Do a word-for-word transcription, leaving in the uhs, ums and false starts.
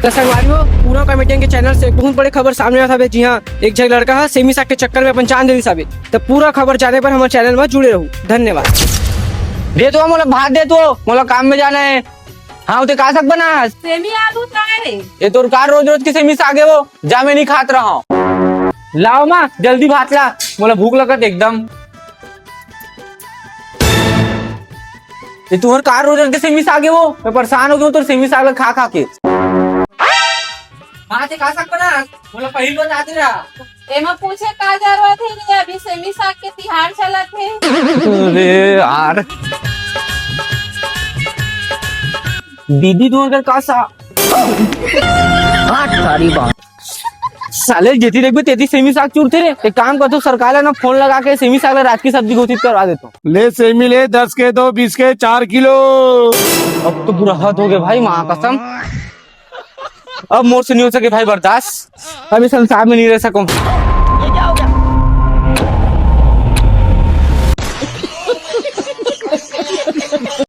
तो संगवारी हो, पूरा कॉमेडियन के चैनल से एक बहुत बड़े खबर सामने आत हवे। जी हाँ, एक झन लड़का ह सेमी साग के चक्कर में अपन जान दे दिस हवे। तो पूरा खबर जाने बर हमर चैनल में जुड़े रहू। धन्यवाद। दे तो, मोला भात दे तो, मोला काम में जाना है। हाँ, ते का साग बनास? सेमी आलू का रे? ये तोर का रोज रोज के सेमी साग है वो? जा, मैं नहीं खात रहा हूँ। लाओ माँ, जल्दी भात ला, मोला भूख लगत एकदम। ये तुहर का रोज रोज के सेमी साग है वो? मैं परेशान हो गया हूँ तोर सेमी साग ला खा खा के। माँ, ते का साग बनास? मोला पहिली बता दे रहा। एमा पूछे का जरूरत हे रे, अभी सेमी साग के तिहार चलत हे। अरे यार। दीदी, तुमन कर का सा-, साले जेती देखबे तेती सेमी साग चुरथे रे। एक काम करथों, सरकार ला ना फोन लगा के सेमी साग ला राजकीय सब्जी घोषित करवा देथों। ले सेमी ले, दस के दो, बीस के चार किलो। अब तो बुरा हाथ हो गया भाई, माँ कसम। अब मोर से नहीं हो सके भाई बर्दाश्त, अब इस संसार में नहीं रह सकूं।